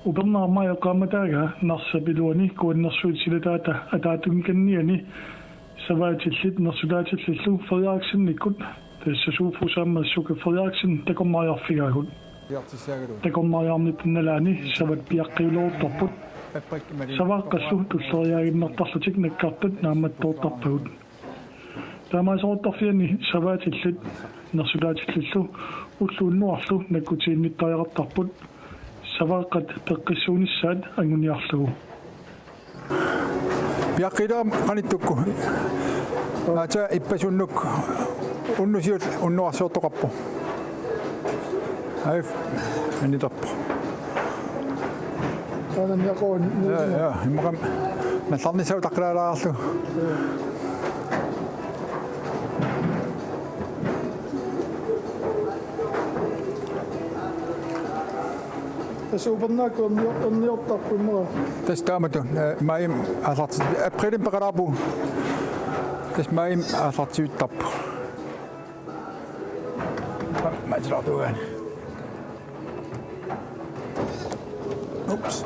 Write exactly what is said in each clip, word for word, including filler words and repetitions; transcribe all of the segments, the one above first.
Upernaaq maj eqqaamatagaa Narsap iluani Kuannersuit silataata ataatungikanniani savaatillit nersutaatillillu Frederiksenikkut, tassa Sofus aamma Sukke Frederiksen, takornariarfigaagut. Takornariarnertut nalaani savat piaqqiuleruttorput. Savaaqqallu tulleriiaaginnartarlutik nakkartut naammattoortarpagut. Taamaaseroortarfianni savaatillit nersutaatillillu ulloq unnuarlu nakkutiinnittariaqartarput. Savaaqqat peqqissuunissaat anguniarlugu. Piaqqiilaam qanittukku. Aatsaat ippasunnuk unnusiut unnuarsiortoqarpoq. Aif, anitappoq. Taanna niaqoon. Ja, ja, immaqa nallarnissaa utaqqilaalaagarlu. Tassa upernaakkut ernior-, erniortarput immaqa. Tassa taamatut, eh, maajimi aallartit-, aprilimi peqalaarpugut. Tassa maajimi aallartiuttarpoq. Maatilaartuugaani. Ups.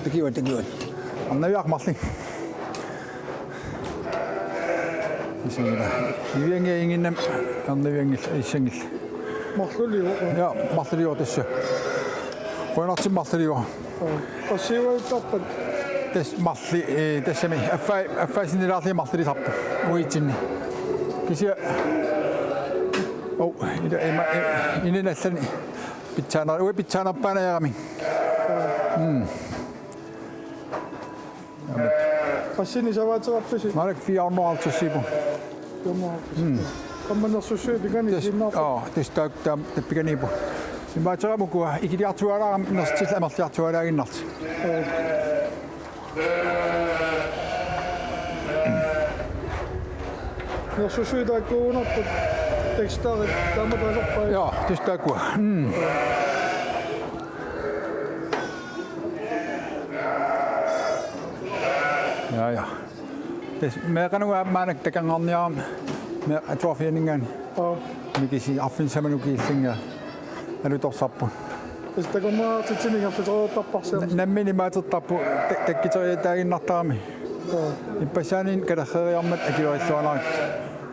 Takivat, takivat. Arnaviaq marluk. Isingila. Iviangia inginnam arnavianngil isingil. Marluliu. Ja, marluliu tassa. Qujanartumik marluliu. Qassiuaittarpat? Tassa marluk, eh, tassami affaa-, affaa sinnilaarlugit marlulisarpoq. Uagutsinnit. Kisianni. Oh, ila ima, eh, inunnik allani. Pitsaaner-, uanga pitsaanerpaanajagami. Mm. Qassinik savaateqarpisi? Maannakkut fire hundrede og halvtredsiuvoq. Fire hundrede og halvtreds. Mm. Aamma nersussuit pikani. Tassa, siinnaarpa? Aa, tassa taak-, taam-, tappikaniippoq. Imaaterama ukua ikiliartuaalaarami nersutillit amerliartuaalaaginnarlutik. Aa. Nersussuit taakkuugunarput tekstarit taama taasarpai. Jaa, tassa taakkua. Mm. Ja, ja. Tassa meeqqanut maannakkut takornarniarami me-, atuarfianinngaanniit. Aa. Mikisi arfineq-sisamanik ukiullugu alutorsarput. Tassa takornariartitsineq ingerlatereertarparsi. Na-, nammineq imaatertarpoq ta-, takkuteriataaginnartarami. Aa. Ippassaaniit kalerreeriarmat akuerilluarnerakkit.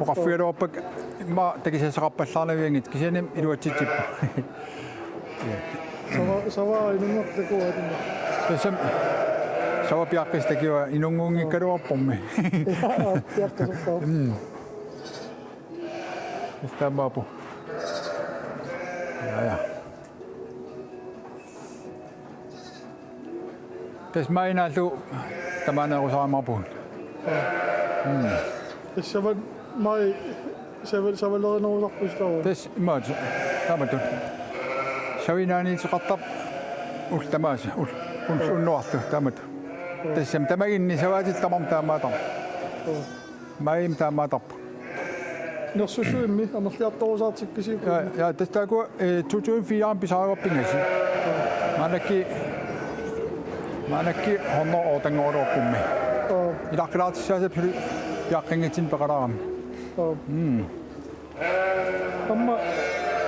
Oqarfigaluarpakka immaqa takusassaqarpallaarnavianngitsoq kisianni iluatsitsippoq. Sava, sava inunngortut takuaat. Tassami sava piaqqissaaq takuaa inunngunngikkaluarpormi. Jaa, piaqqisartaa. Mm. Tassa taamaappoq. Ja, ja. Tassa maajinaallu tamaaneerusarumaarpugut. Mm. Tassa sava-, maji sava-, savalerinerusarpusi taava. Tassa imaat taamatut. Savinaaniitseqartarpoq ullut tamaasa, ul-, ul-, unnuarlu taamatut. Tassami tamaginni savaatit tamarmik taamaattarput. Maajimi taamaattarput. Nersussuimmi amerliartorusaartikkisi? Ja, ja, tassa taakku, eh, to tusind fire pisarivarput pingasut. Maannakkut, maannakkut hundrede otteogtyve-mi. Aa. Ilaqqilaartussaasut piaqqinngitsinnut peqalaarami. Aa. Mm. Aamma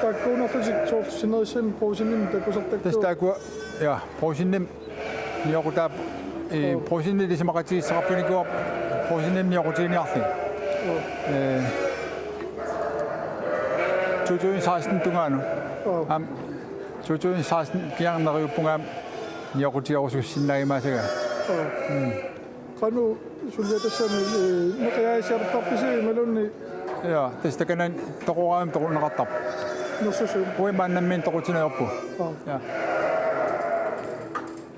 taakkuunerlutik soorlu sinerissami Brugsenimi takusartakkagut. Tassa taakku, ja, Brugsenimi nioqutaap, eh, Brugsenip isumaqatigiissuteqarfiginikuuarput Brugsenimi nioqutiginiarlugit. Eh, to tusind seksten tungaanut. Aamma to tusind seksten kingorna neriuppunga aamma nioqutigerusussinnaagimaassagaat. Mm. Qanoq suliaq tassami, eh, neqiaasiartarpisi imaluunniit? Ja, tassa takanani toqoraangamik toqunneqartarpoq. Nersussuit. Uagut maani nammineq toqutinneqarpoq. Aa. Ja.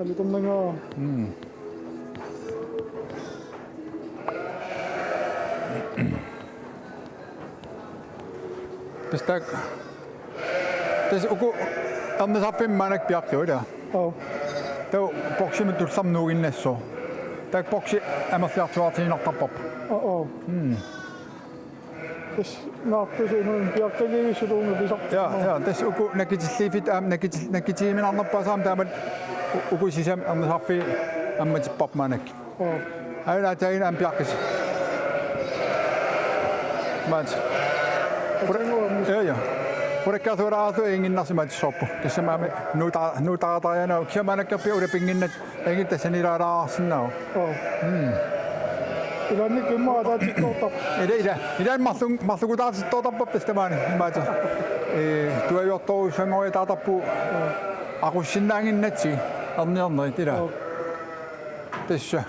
Alutornanga. Mm. Tassa taakku. Tassa uku ernisarfimmik maannakkut piaqqipput, ilaa? Aa. Taava boksimut tullermik nuuginnassaaq. Taakku boksi amerliartuaartiinnartarparput. Aa, aa. Mm. Tassa naartusi inuit piaqqilivissutuunga pisaq. Ja, ja, tassa uku nakkutilliiffik aamma nakkuti-, nakkutigiuminarnerpaasut aamma taamatut u-, uku sisamat ernisarfiit ammatipparput maannakkut. Aa. Aajuna taanna aamma piaqqisi. Maat. Atinguammi. Ja, ja. Qulakkeerluaraarlugu inginnarsimaatissavarput. Tassami aamma nuuta-, nuutaqattariaqarpoq. Kisianni maannakkorpiaq ulapinnginnakku ingi tassani ilaalaarsinnaavoq. Oo. Mm. Ilaanni kimma ataatittoortarpoq. Ila, ila. Ilaanni marluk-, marlukutaatittoortarpoq tassa tamaani. Imaattoq. Ee, tuaviortorujussuanngoriataartarpugut. Oo. Aqussinnaannginnatsigit. Erniornerit ila. Oo. Tassa.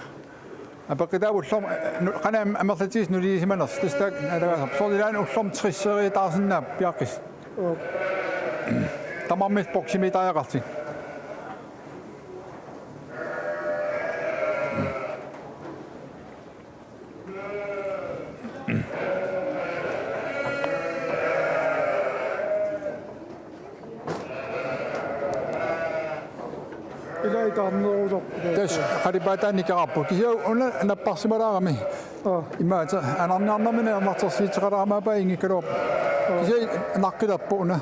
Apeqqutaavoq ullormi, eh, nu-, qanoq am-, amerlatigisut nulisimanersut, tassa taakku naalagaasarput. Soorlu ilaanni ullormi tresseriataarsinnaapput piaqqisut. Joo. Tamarmik boksimiitariaqartut. Ila itaarnerusoq. Tassa qalipaataannik ikeraarput. Kisianni una napparsimalaarami. Aa. Imaattoq anarniarnermini ajornartorsiuteqalaarami aappaat inngikkaluarpoq. Aa. Kisianni naqqilerpoq una.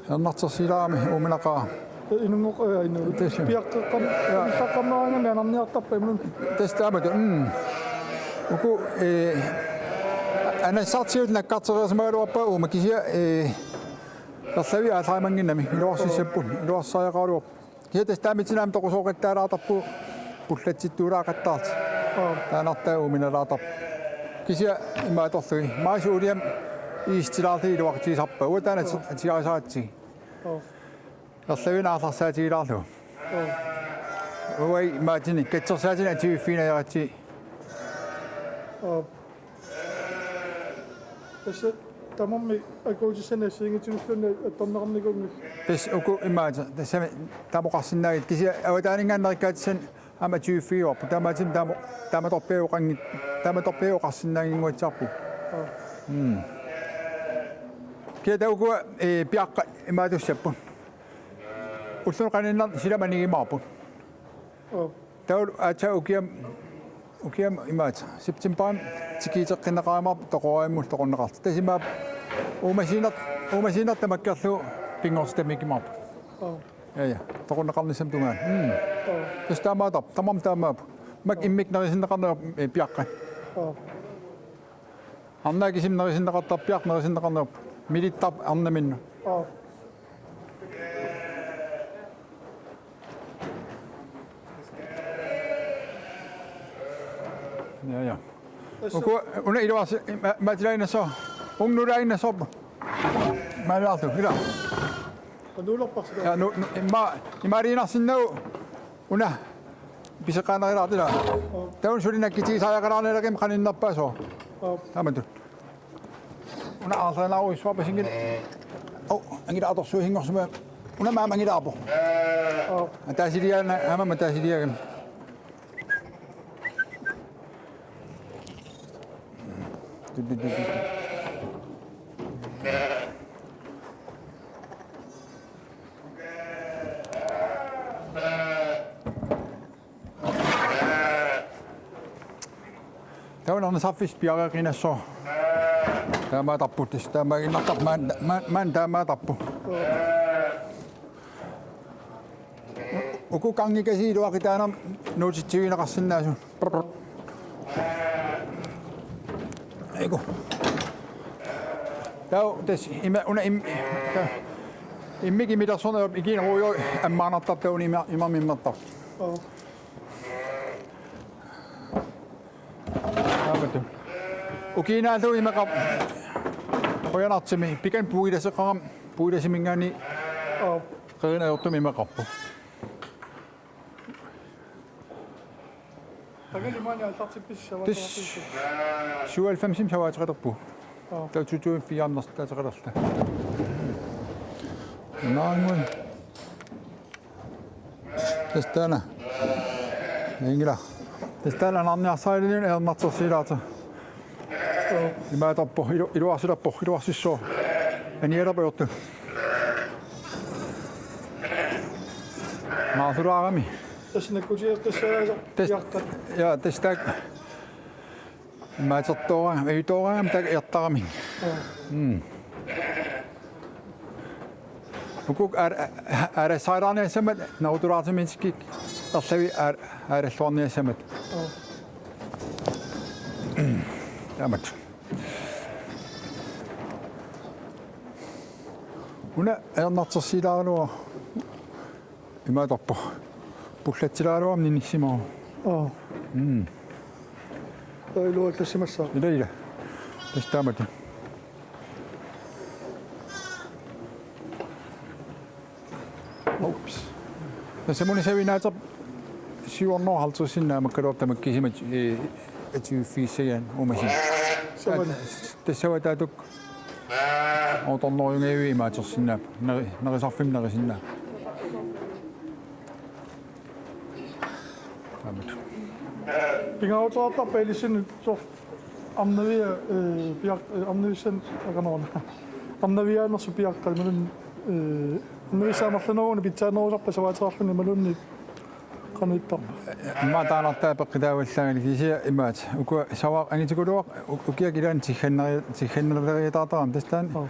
Ajornartorsiulaarami uuminaqaaq. Inunngoq, aa, inu. Tassa. Piaqqeqqam-, ja. Piaqqammeraangami anarniartarpat imlun. Tassa taamatut. Mm. Uku, ee, anassartigut nakkartereersimagaluarpaat uuma kisianni, ee, erlavik aallaamanginnami iluarsissapput, iluarsisariaqaraluarpoq. Kisianni tassa taamaatsinnut aamma toqusooqattaalaartarpugut pullatsittuulaaqattaartut. Oo. Taannartaa uuminalaartarpoq. Kisianni imaattorlugit. Maasi uliam iistilaarlugit iluaqutigisarpaat. Uanga taanna Oo. ati-, atigarisaratsigu. Oo. Erlavinik aallarsaatigilaarlugu. Oo. Uanga imaattunik katsersaatinik atuiffigineq ajoratsigu. Oo. Tassa tamarmik akuutissanik assigiinngitsunulluunniit attorneqarnikuunngillat. Tassa uku imaattoq, tassami taama oqarsinnaagit kisianni avataaninngaanneerikkaatissat aamma atuiffigivarput. Taamaattumik taama, taamatorpiaq oqanngit-, taamatorpiaq oqarsinnaannginnguatsiarpugut. Aa. Mm. Kisianni taava ukua, ee, piaqqat imaattussapput. Ulluni qaninnerni silamut anigimaarput. Oo. Taavalu aatsaat ukiam-, ukiamut imaattoq. Septembarimi tikiuteqqinneqarumaarpoq toqorammut toqorneqartut. Tassa imaappoq uumasiinner-, uumasiinnertut tamakkerlugu pinngortitamiikkumaarput. Oo. Ja, ja. Toqorneqarnissamut tungaanut. Mm. Oo. Tassa taamaattarpoq, tamarmik taamaappoq. Makku Oo. immikkut nerisinneqarnerat, ee, piaqqat. Oo. Arnaq kisimi nerisinneqartarpoq, piaq nerisinneqarneq. Milittarpoq arnaminnut. Oo. Ja, ja. Tassa. Uku, una iluarsi-, ma-, matilaaginnassaaq. Ungulaaginnassaaq. Maalaartu, ila. Qanuulerparsi. Ja, nu, nu, ima, imaaliinnarsinnaavoq. Una. Piseqqaanerilaartila. Oo. Taava suli nakkutigisariaqalaarniarlugit qaninnerpaasoq. Oo. Taamatut. Una aarlerinarujussuarpasingil. Oo, angilaartorsuusinngorsimavoq. Una maama angilaarpoq. Oo. Ataasiliaana, aamma ataasiliaagami. Taava una sarfissaq piareeqqinassaaq. Taamaattarpoq tassa, taamaaginnartarpoq, maan, maan, maan taamaattarpoq. Uku gangikasiit iluaqutaanermut nuutitsivigineqarsinnaasut. Aiku. Taava tassa ima una im-, ta-, immikkut imilersorneq ikinerujuk ammaanartartoq una ima-, imarmik immertarpoq. Oo. Aamma tu. Ukiinaallu imaqarpoq. Qujanartumik pikan puilaseqarami, puilasiminngaanniit Oo. qerinajortumik imaqarpoq. Tagalli maani aallartippisi Tis-, savaateqarpisi? Syvoghalvfemsimi savaateqalerpugut. Oo. Taava to tusind fire-mi nersortaateqalerluta. Naangui. Tassa taanna. Inngila. Tassa taanna anarniarsarilinnik ajornartorsiulaartoq. Oo. Imaattarpoq, ilu-, iluarsilerpoq, iluarsissooq. Anialerpoq ajortut. Naasulaarami. Tassa nakkutigeqqissaasa Tassa, piaqqat. Ja, tassa taakku. Imaattortoora, ajutooraangami taakku ajortaramik. Oo. Mm. Ukuk aal-, aalassarilaarniassammat, nerutulaartumiitikkik, erlavik aal-, aalalluarniassammat. Oo. Taamatut. Una ajornartorsiulaaraluarpoq, imaattorpoq. Pullatsilaaraluarmat inissimavoq. Aa. Mm. Iluallassimassaaq. Ila, ila. Tassa taamatut. Ups. Tassa muna savinnaaterput syv hundrede og halvtreds sinnaammakkaluartoq tamakkisimasut, eh, atuiffigissagigaanni uumasut. Savani. Tassa taakku. Otte hundrede imaatersinnaapput. Neri-, nerisarfimmi nerisinnaavoq. Aamma. Pingaaruteqartarpa ilissinnut soorlu arnavia, eh, piar-, eh, arnavissanik aqagunerani. Arnaviaanersoq piareerluni, eh, arnavissat amerlaneruvoq pitsaanerusarpat savaateqarluni imaluunniit qanoq ittarpa? Immaqa taanna peqqutaavallaanngilaq kisianni imaattoq. Ukua savaat angitikuluarput u-, ukiaq ilaanni tigganneri-, tigganneriataartarami tassa taanna. Aa.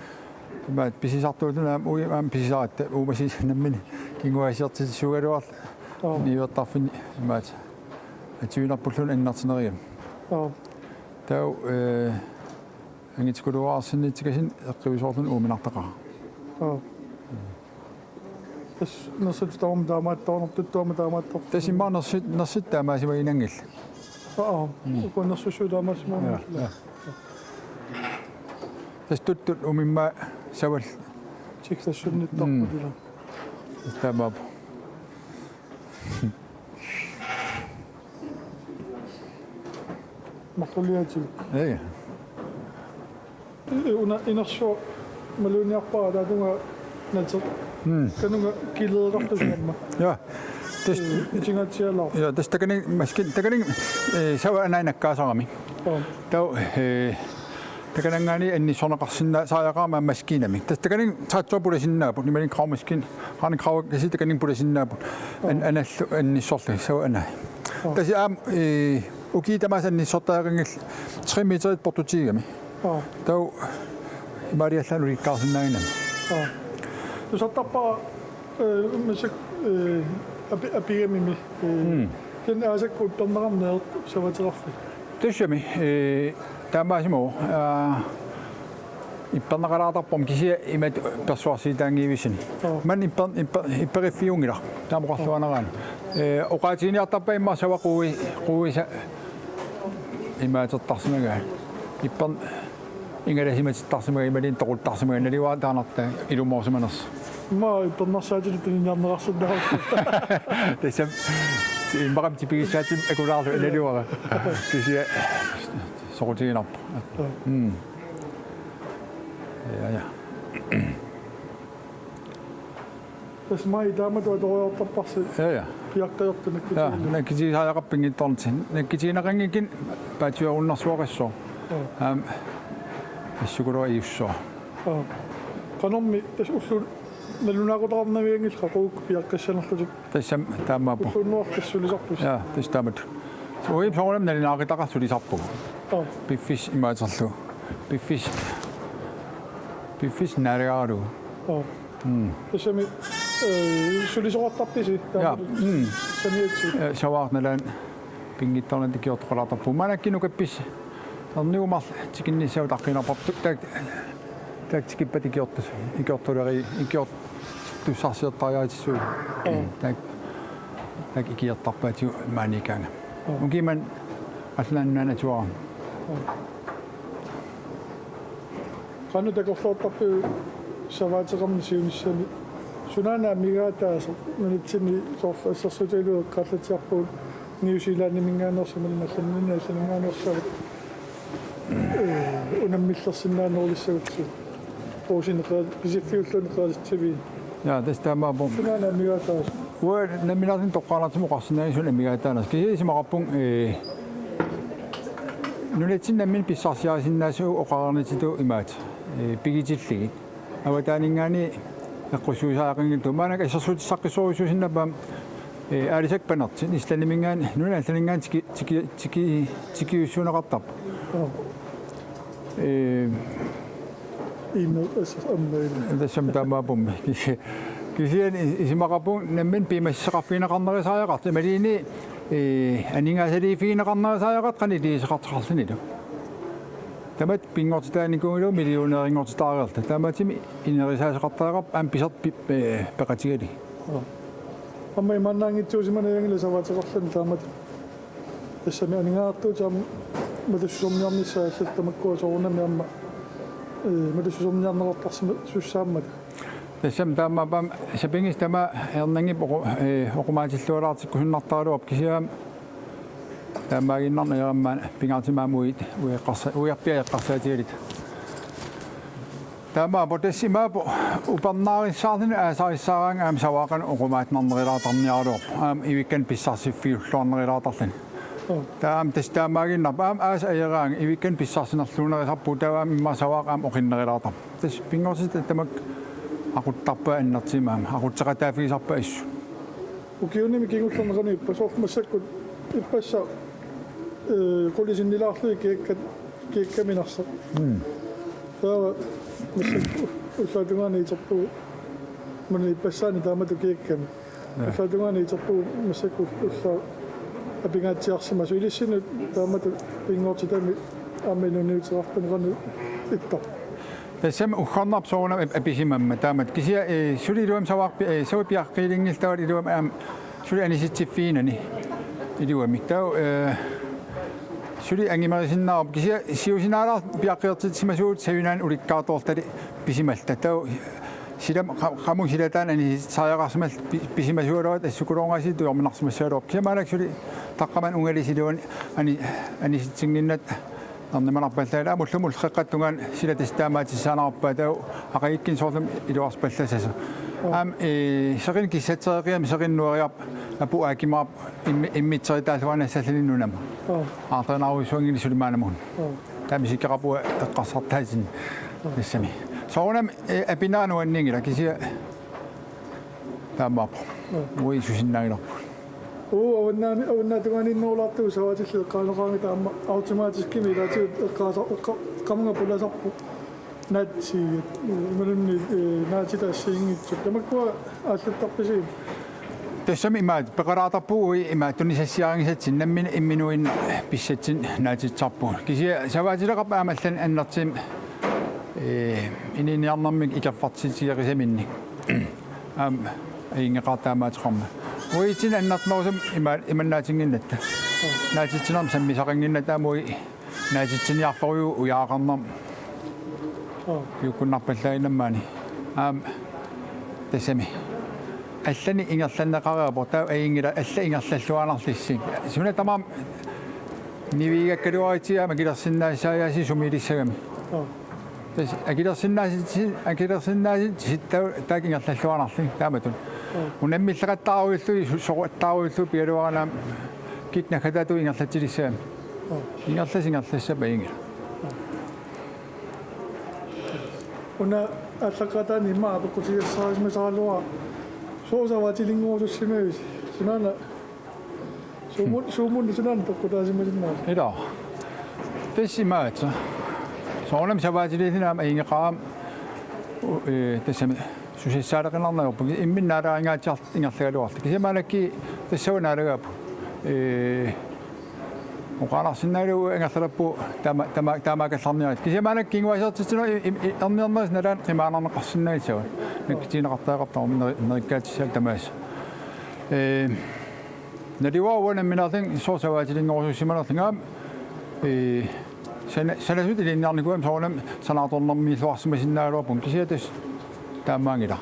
Imaattoq pisisartuulluni aamma uagut aamma pisisaratta uumasut nammineq kinguaassiortitsisuugaluarluni. Aa. Niuertarfinni imaattoq. Atuinerpulluunniit annertunerugami. Aa. Taava, eh, angitikuluarsinnaagaluarluni eqqivisoorluni uuminartaqaaq. Aa. Tassa nersut tamarmik taamaattoorneq, tuttuamik taamaattoorneq. Tassa immaqa nersut, nersut taamaasimaginanngillat. Aa, mm. Uku nersussuit taamaasimaginanngillat. Ja, ja. Tassa tuttut umimmaat savallu. Tikilluarnittarput. Mm. Ila. Tassa taamaappoq. Marluliaatilik. Ja, ja. Una inersuaq malunniarpara taatunga nater. Mm. Kanunga kileeqartusi aamma. Ja. Tassa. Eh, utingaatsialaarpoq. Ja, tassa takanani maskin-, takanani, eh, sava anai nakkaasarami. Aa. Taava, eh, takananngaanniit annissorneqarsinnaasariaqarami maskiinamik. Tassa takanani traktori pulasinnaapput, imaluunniit gravemaskine, Rane Krav, kisianni takanani pulasinnaapput. An-, anallu annissorluni, sava anai. Aa. Tassa aamma, eh, ukiut tamaasa annissortariaqanngillat tre meterit portutigigami. Aa. Taava imaaliallaannaq ulikkaarsinnaanngilami. Aa. Tusartarpara, eh, massakkut, eh, api-, apigamimi, eh, mm, kisianni aasakkut ipperneqarneq savaateqarfik. Tassami, eh, taamaasimavoq, aa, ipperneqalaartarpoq kisianni imatut persuarsiitaanngivissani. Aa. Maanna ipper-, ipper-, ipperiffiunngilaq, taama oqarluarnerani. Eh, oqaatiginiartarpara immaqa sava quui-, quiisa imaatertarsimagaat. Ipper-, ingalasimatittarsimagaat, imaluunniit toquttarsimagaat, naluara taanna ilumoorsimanersoq. Immaqa ippernarsaatilik tuniniarneqarsinnaavoq. Tassami, immaqa tipigissaatinik akulaarlugu naluara. Kisianni soqutiginarpoq. Aa. Mm. Ja, ja. Tassa maani taamatut atoriartorparsi. Ja, ja. Piareertartut. Ja, nakkutigisariaqarput pinngitsoornitsinni. Nakkutigineqanngikkunik paatsiveerunarsuaqassaaq. Ja. Aamma assukuluarujussuaq. Ja. Qanormi tassa ullut nalunaaqutaqarnavianngillat qaqugu piaqqissanerlutik. Tassami taamaappoq. Ulluunnuarfik sulisarpusi. Ja, tassa taamatut. Uagut soorunami nalunaaqutaqarlutik sulisarpugut. Aa. Piffissaq imaaterlugu. Piffissaq. Piffissaq naalagaralugu. Aa. Mm. Tassami, eh, sulisoqartarpisi? Ja. Taama. Mm. Saniatsigut. Eh, savaat nalaani pinngitsoornata ikiortoqalaartarpugut. Maannakkut nukappissat. Ernugu marluk tikinnissaat utaqqinarparput taak-, taakku tikippata ikiortus-, ikiortuleriarlugit, ikiortussarsiortariaqartitsisut. Aa. Taak-, taakku ikiortarpaatigut maaniikkaangami. Aa. Ukiut manna Allanut Nunaannut atuarami. Aa. Qanoq takorloortarpiuk savaateqarneq siunissami? Sunaana amigaataasoq nunatsinni soorlu assersuutigalugu eqqaallatsiarpugut New Zealandiminngaanneersut, Allanimi, Allaniminngaanneersut, eh, unammillersinnaanerulissagutsigit. Puusineq qaa-, pisiffiulluunniit qerititsivii. Ja, tassa taamaappoq. Sunaana amigaataasoq? Uanga nammineerlunga toqqaannartumik oqarsinnaavunga sunaana amigaataanersoq. Kisianni isumaqarpunga, eh, nunatsinni nammineq pissarsiarisinnaasut oqarnitsitut imaattoq, eh, pigitillugit. Avataaninngaanniit eqqussuisariaqanngitsut. Maannakkut assersuutissaqqissorujussuusinnaapput, eh, aalisakkat panertut. Islandiminngaanniit, nunat Allaniminngaanniit tiki-, tiki-, tiki-, tikiussuunneqartarput. Aa. Eh, Imer-, as-, ammali. Tassami taamaappoq. Kisi-, kisianni isumaqarpunga nammineq piumassuseqarfigineqarnerusariaqartoq. Imaluunniit, eh, aningaasaliiffigineqarnerusariaqartoq qanoq iliuuseqartoqarlunilu. Tamatta pinngortitaanikuugaluarlugu millioneerinngortitaareerluta. Taamaattumik ineriartortitaqarpoq aamma pisortat pi-, eh, peqatigalugit. Aamma imaannaanngitsuusimanavianngilaq savaateqarluni taamatut. Tassami aningaasartuutit aamma matussuserniarnissaat allat tamakkua soorunami aamma, eh, matussuserniarneqartarsimasussaammat. Tassami taamaappoq aamma sapinngisami tamaat ajornanngippat oqu-, eh, oqimaatillualaartikkusunnartaraluarpoq kisianni aamma taamaaginnarneq ajormat pingaartumik aamma uiit uiaqqarsa-, uiarpiaq eqqarsaatigaluta. Taamaappoq tassa imaappoq upernaarissaarluni aasarissaaraangat aamma savaat qanoq oqimaatsinarnerulaartarniaraluarpoq. Aamma ivikkanik pissarsiffiulluarnerulaartarluni. Taava aamma tassa taamaaginnarpoq aamma aasaq ajornanngilaq ivikkanik pissarsinerluunerisarpugut taava aamma immaqa savaat aamma oqinnerulaartarpoq. Tassa pinngortitaq tamakku aquttarpaat annertuumik aamma aqutseqataaffigisarpaat assut. Ukiunimi kingullerni qanoq ippa soorlu massakkut ippassaq, eh, qulit sinnilaarlugit kiakkat-, kiakkaminngaanneersut. Mm. Taava massakkut ullaap tungaanut iterpugut. Maani ippassaani taamatut kiakkami. Ja. Ullaap tungaanut iterpugut massakkut ullaap apingaatsiarsimasut ilissinnut taamatut pinngortitami aamma inuuniuteqartuni qanoq ittoq. Tassami uggornarpoq soorunami ap-, apisimammat taamatut. Kisianni, eh, suli iluamik savaat pi-, eh, savaat piaqqilinngillat taava iluamik aamma suli anisitsiffiginani. Iluamik. Taava, eh, suli angumerisinnaavoq. Kisianni siusinaalaartoq piaqqilertissimasuuvugut savinnaanik ulikkaartoortalik pisimalluta. Taava silami qa-, qamuuna silataanut anisitsisariaqarsimalluta pi-, pisimasuugaluarluta assut kuloorngaasiit tujorminarsimassagaluarpoq. Kisianni maannakkut suli taqqamani ungalit iluanni ani-, anisitsinnginnatta ernumanarpallaanngilaq aamma ullumi ulloqeqqata tungaanut silatassaat taamaatissaanarpaat taava aqagukkut soorlumi iluarsipallaassasoq. Aamma, eh, seqineq kissatsereqiami seqineq nueriarpat apuup aakimaarpoq immi-, immitseritaalluarnissaalluni nunami. Aap. Aarterinarujussuanngilaq suli maannamut. Aap. Taava isikkoqarpunga eqqarsartaatinni. Aap. Tassami. Soorunami, eh, apinera nuanninngilaq kisianni taamaappoq. Aap. Uiit susinnaanngilarput. Uu, avannaani, avannaata tungaanut innerulaartugut savaatillit eqqaaneqaraangatta aamma automatiskimik ilaatigut eqqaasa-, eqqa-, qamunga pulasarpoq. Naatsiit, eh, imaluunniit, eh, naatitut assigiinngitsut. Tamakkua aallartarpisi? Tassami imaattoq, peqalaartarpugut uiit imaattoq tunisassiarinngisatsinnut nammineq imminuinnaq pissatsinnik naatitsisarpugut. Kisianni savaatileqarpoq aamma allanik annertuumik, eh, inuuniarnermik ikerfartitsigeqisaminnik. Aamma ajunngeqaaq taamaateqarmat. Uiitsinnik annertunerusumik ima-, imannaatinngikkatta. Naatitsinermik sammisaqanngikkakka aamma uiit naatitsiniarforujuuvoq ujaaqarnermut. Aap. Piukkunnarpallaannginnami maani. Aamma tassami. Allanik ingerlanneqareerpoq taava ajunngilaq allat ingerlalluarnarlutik. Suna tamarmi niviigakkaluaritsi aamma akilersinnaassaajaasi sumilissagami. Aap. Tassa akilersinnaasi-, akilersinnaasi-, taava taakku ingerlalluarnarlugit taamatut. Aap. Unammilleqattaarujullugit, su-, soqattaarujullugit pigaluarama aamma kikkut naggataatigut ingerlatsilissagami. Aap. Ingerlasut ingerlassappat ajunngilaq. Una aallaqqaataani immaqa apeqqutigisassarisimasaraluara. Sooq savaatilinngorusussimavisi? Sunaana suumun-, suumunni sunaana peqqutaasimasinnaavit? Ilaa. Tassa imaattoq. Soorunami savaatiliilluni aamma ajunngeqaaq aamma, u-, eh, tassami susassaaleqinarneq ajorpoq. Imminut naalagaatsiarluta ingerlagaluarluta. Kisianni maannakkut tassa una naalagaapput. Eh, oqaannarsinnaalluni ingerlalerpugut taama-, taama-, taamaakallarniarit. Kisianni maannakkut kinguaassiartitsineq i-, i-, i-, erniornerisa nalaani qimaannarneqarsinnaassavat. Nakkutigineqartariaqartarami neri-, nerikkaatissaat tamaasa. Eh, naluara uanga nammineerlunga sooq savaatilinngorusussimanerlunga aamma, eh, sana-, sanasutut ilinniarnikuugama soorunami sanaartornermiilluarsimasinnaagaluarpunga kisianni tassa taamaanngilaq.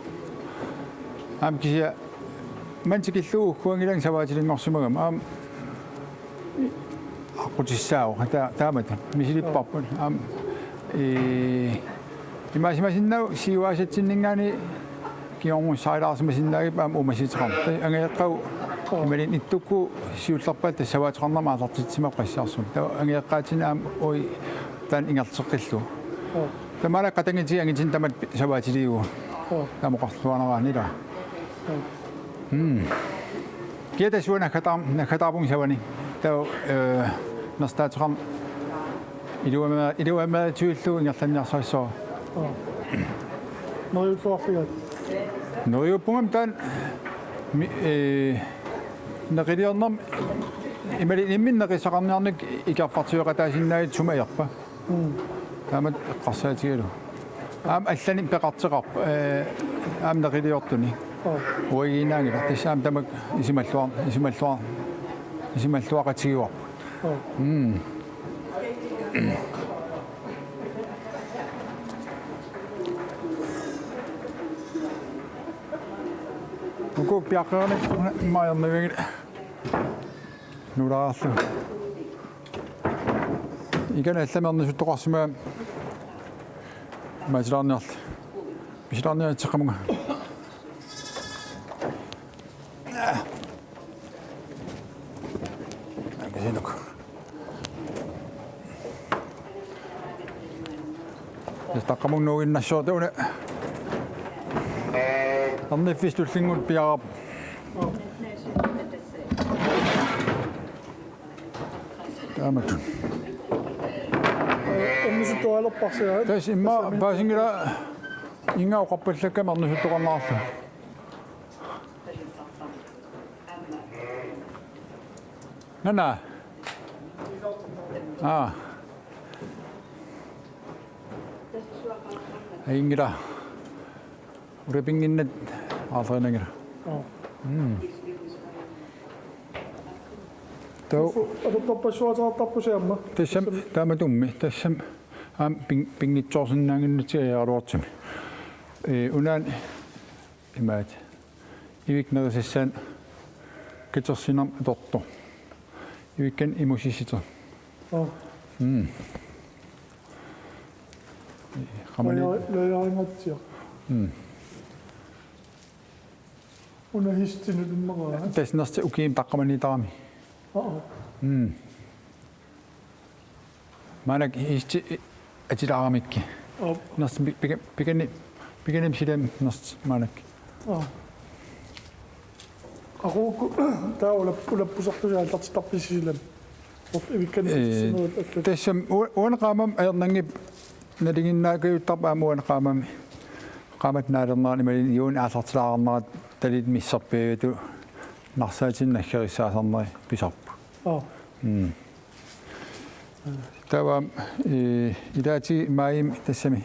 Aamma kisianni manna tikillugu ugguanngilanga savaatilinngorsimagama aamma aqqutissaavoq. Ta-, taamatut misilipparput. Aamma, ee, imaasimasinnaavoq siuaasatsinninngaanniit kingornussarilaarsimasinnaagit aamma uumasuuteqarmat. Taava angajoqqaat imaluunniit ittukkut siullerpaat tassa savaateqarnermut aallartitsimapput qassiarsumik. Taava angajoqqaatsinni aamma uiit taanna ingerlateqqillugu. Taamaammat qatanngutigiit angitinnut tamatta savaatiliivugut. Taama oqarluarnerani ilaa. Mm. Kia tassa uanga naggataar-, naggataarpunga savani. Taava, eh, nersortaateqarneq iluama-, iluamaatillugu ingerlanniarsarissavara. Aap. Neriulluarfigaat? Neriuppungami taanna mi-, eh, neqiliornermi imaluunniit imminut neqissaqarniarnikkut ikerfartigeqataasinnaagit sumut ajorpa. Mm. Aamma eqqarsaatigalugu. Aamma allanik peqarteqarpoq, ee, aamma neqiliortunik. Oo. Uagiinnaanngilaq. Tassa aamma tamakku isumalluar-, isumalluar-, isumalluaqatigivarput. Oo. Mm. Uku piaqqeeranik maajornavigit. Nulaarlu. Ikani allamik ernisuttoqarsimagami. Maatilaarniarli. Pisilaarniaritseqqamunga. Angasinuku. Taqqamunga nuuginnassuarta una. Erniffissaq tullinnguuttoq piareerpoq. Taamatut. Ernisuttualerparsi. Tassa immaqa paasinngilaq, inga oqarpallakkami ernisuttoqarnerarlugu. Nana. Aa. Ajunngilaq. Uripinnginnatta aarlerinanngilaq. Oo. Mm. Tau. Atortorpassuaataqartarpusi aamma. Tassami taamatut. Tassami aamma ping-, pinngitsoorsinnaannginnatsigu ajoraluartumik. Ee, unaana imaat. Ivikka nerisassaanut katersinermut atortoq. Ivikkanik imussissitoq. Oo. Mm. Qamani. Laja-, lajaringatsiaq. Mm. Una hestinut immaqa. Tassa nerti ukiumut taqqamaniittarami. Oo. Mm. Maannakkut hesti atilaaramikku. Oo. Nerti pi-, pika-, pikani-, pikanimmi silami nerti maannakkut. Oo. Aqagu taava ulap-, ulappusartusi aallartittarpisi silami. Orf ivikkani. Ee, sinuat allat. Tassami u-, uani qaammammi ajornanngippat nalinginnaakajuttarpoq aamma uani qaammammi. Qaammatit naalernerani imaluunniit juunik aallartilaarnerata taliit misserpiaatut narsaatinik naggarissaasarneri pisarput. Oo. Mm. Taava, ee, ilaatigut maajimi tassami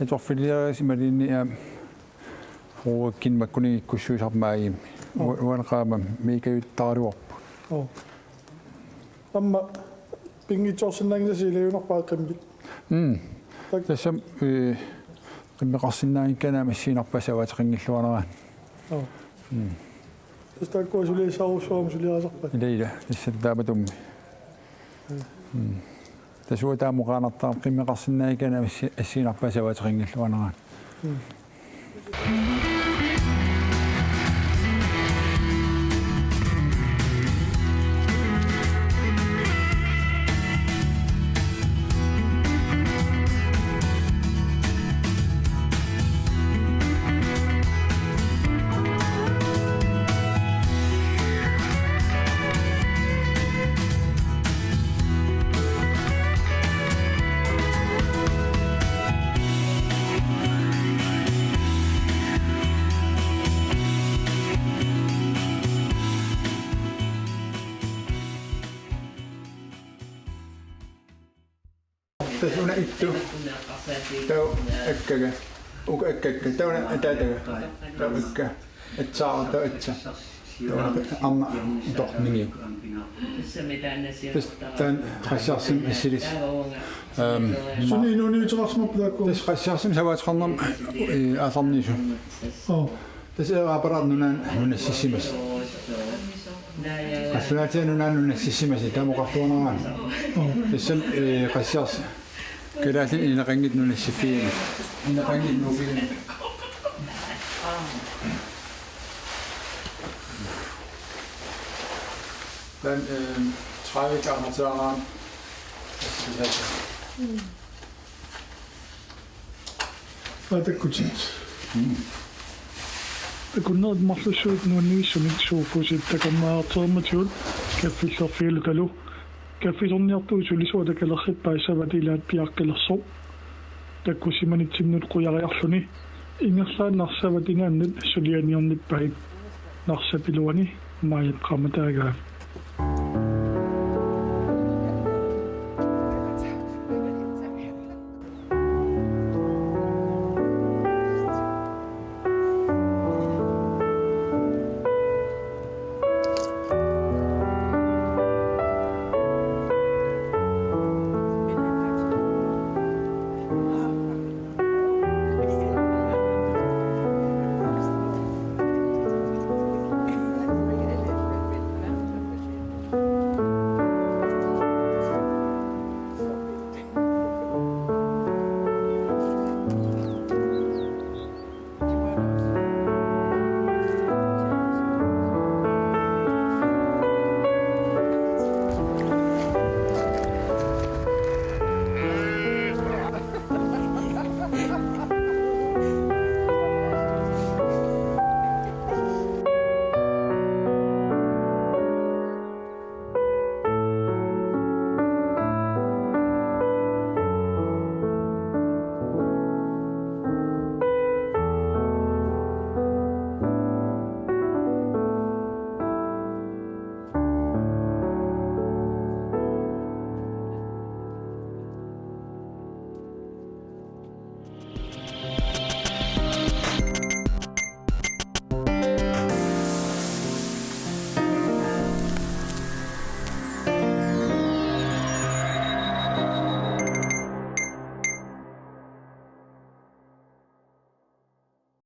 atorfiliareersoq imaluunniit aamma uagut makkuninnga ikkussuisarput maajimi. Oo. U-, uani qaammammi meeqqajuttaraluarpoq. Oo. Aamma pinngitsoorsinnaannginnassi ilagiunarpaa qimmit. Mm. Tak. Tassami, ee, qimmeqarsinnaanngikkaanni aamma assigiinngitsorpassuit savaateqanngilluarnerani. Oo. Mm. Tassa taakkua suliassarujussuarmik suliarisarpat. Ila, ila. Tassa taamatut. Mm. Tassa uanga taama oqaannartarama qimmeqarsinnaanngikkaanni aamma assi-, assigiinngitsorpassuit savaateqanngilluarnerani. Mm. Tassa una ittu. Taava akkaga. Uku akkakka. Taava una ataataga. Taava akka. Atsaara taava atsa. Taava una arnaq utoqqarnigiuk. Tassa taanna qassiarsimi assilissi. Ehm, suni inuuniuteqarsimapput taakku? Tassa qassiarsimi savaateqarnermi, ee, aallarniisoq. Oo. Tassa eeraapalaartoq nunaanni nunassissimasut. Qallunaatiga nunaanni nunassissimasut taama oqartuarneraami. Oo. Tassami, ee, qassiarsaq. Kalaallit ineqanngitsut nunassiffigimmata. Ineqanngitsut nuuffigimmata. Taanna, ee, tredive kammatiaanaan. Aatakkutit. Mm. Takunnerit marlussuit nuannivissunik Sofusit takornariartormatigut kaffillerfigalutalu. Kaffisorniartuut sulisuata kalerrippai savat ilaat piaqqilersoq. Takkussimanitsinnut qujariarluni. Ingerlaannaq savatinaannut sulianiornippai. Narsap iluani Maajip qaammataagaat.